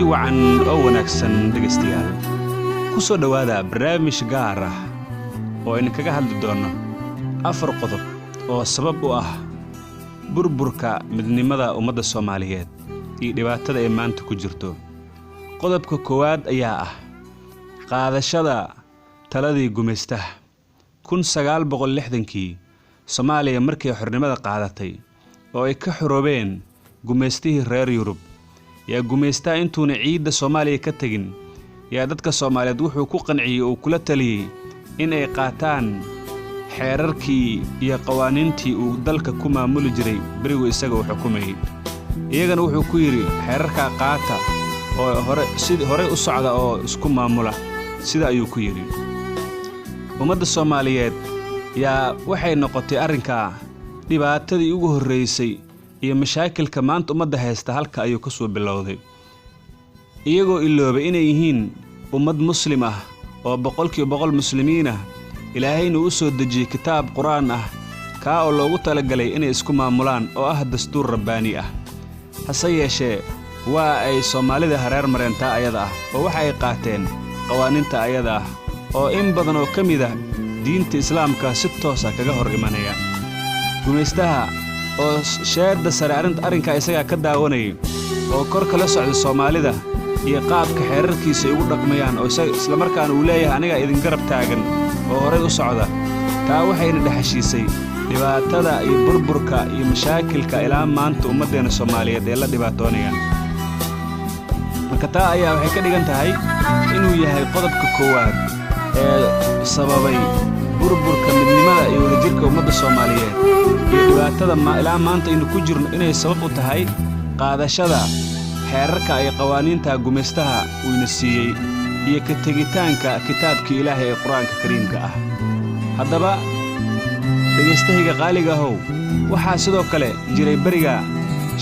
Kulanti wacan oo wanaagsan, dhegaystayaal. Ku soo dhowaada barnaamij gaar ah oo aynu kaga hadli doonno afar qodob oo sabab u ah burburka midnimada ummadda Soomaaliyeed iyo dhibaatada ay maanta ku jirto. Qodobka koowaad ayaa ah qaadashada taladii gumaystaha. 1960-kii Soomaaliya markay xornimada qaadatay oo ay ka xoroobeen gumaystihii reer Yurub, yaa gumaystaha intuuna ciidda Soomaaliya ka tegin yaa dadka Soomaaliyeed wuxuu ku qanciyey oo kula taliyey in ay qaataan xeerarkii iyo qawaaniintii uu dalka ku maamuli jiray berigu isaga uu xukumayey. Iyagana wuxuu ku yidhi, "Xeerarkaa qaata oo hore si horey u socda oo isku maamula." Sida ayuu ku yidhi. Ummadda Soomaaliyeed yaa waxay noqotay arrinkaa dhibaatadii ugu horraysay iyo mashaakilka maanta ummadda haysta halka ayuu ka soo bilowday, iyagoo iloobay inay yihiin ummad Muslim ah oo 100% Muslimiin ah, Ilaahayna u soo dejiyey kitaab Qur-aan ah, kaa oo loogu talagalay inay isku maamulaan oo ah dastuur rabbaani ah. Hase yeeshee, waa ay Soomaalida hareer mareen taa ayada ah oo waxa ay qaateen qawaaniinta ayada ah oo in badan oo ka mid ah diinta Islaamka si toosa kaga hor imanaya. Gumaystaha oo sheedda sare arrinkaa isagaa ka daawanayay oo kor kala socda Soomaalida iyo qaabka xeerarkiisa ay ugu dhaqmayaan, oo islamarkaana uu leeyahay, "Anigaa idin garab taagan oo horay u socda." Taa waxayna dhexheshiisay dhibaatada iyo burburka iyo mashaakilka ilaa maanta ummaddeenna Soomaaliyeed ee la dhibaatoonayaan. Marka taa ayaa waxay ka dhigan tahay inuu yahay qodobka koowaad ee sababay burburka midnimada iyo wadajirka ummadda Soomaaliyeed iyo dhibaatada ilaa maanta aynu ku jirno, inay sabab u tahay qaadashada xeerarka iyo qawaaniinta gumaystaha uuna siiyey iyo ka tegitaanka kitaabkii Ilaahay ee Qur-aanka Kariimka ah. Haddaba, dhegaystahayga qaaliga ahow, waxaa sidoo kale jiray beriga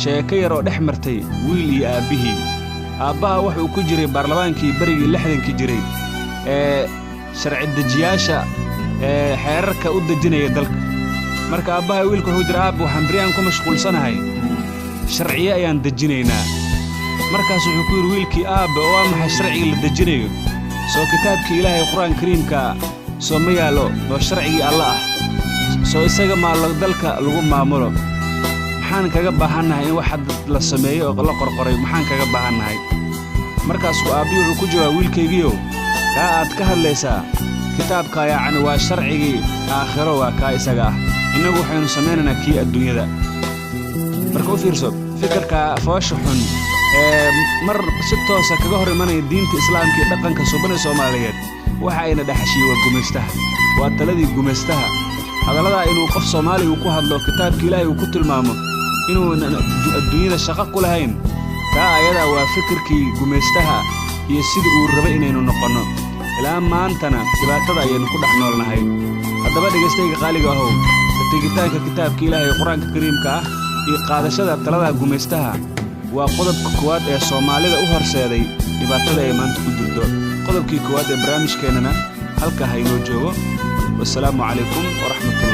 sheeko yar oo dhex martay wiil iyo aabbihii. Aabbaha wuxuu ku jiray baarlamaankii berigii 60-kii jiray ee sharci dejiyaasha ee xeerarka u dejinaya dalka. Marka aabbaha wiilka wuxuu jira, "Aabba, waxaan beryahan ku mashquulsanahay sharciyo ayaan dejinaynaa." Markaas wuxuu ku yidhi wiilkii, "Aabba, waa maxay sharciga la dejinayo? Soo kitaabkii Ilaahay, Qur-aan Kariimka, soo ma yaallo oo sharcigii Alla ah? Soo isaga maa dalka lagu maamulo? Maxaan kaga baahannahay in wax hadda la sameeyo oo la qorqoray? Maxaan kaga baahannahay?" Markaasuu aabbihi wuxuu ku jawaabay, "Wiilkaygiiyow, kaa aad ka hadlaysaa kitaabka yacni waa sharcigii aakhiro, waa kaa isaga ah. Innagu waxaynu samaynaynaa kii adduunyada." Marka u fiirso fikirka foosha xun ee mar si toosa kaga hor imanaya diinta Islaamka iyo dhaqanka subanee Soomaaliyeed, waxa ayna dhexashiyey waa gumaystaha, waa taladii gumaystaha. Hadalladaa inuu qof Soomaaliga ku hadlo, kitaabka Ilaahay uu ku tilmaamo inuuna adduunyada shaqo ku lahayn, taa ayadaa waa fikirkii gumaystaha iyo sida uu rabay inaynu noqonno. Ilaa maantana dhibaatada ayaynu ku dhex noolnahay. Haddaba, dhegaystayga qaaliga ahow, ka tegitaanka kitaabka Ilaahay ee Qur-aanka Kariimka ah iyo qaadashada talada gumaystaha waa qodobka koowaad ee Soomaalida u horseeday dhibaatada ay maanta ku jirto. Qodobkii koowaad ee barnaamijkeennana halkaa ha inoo joogo. Wasalaamu calaykum waraxmatullahi.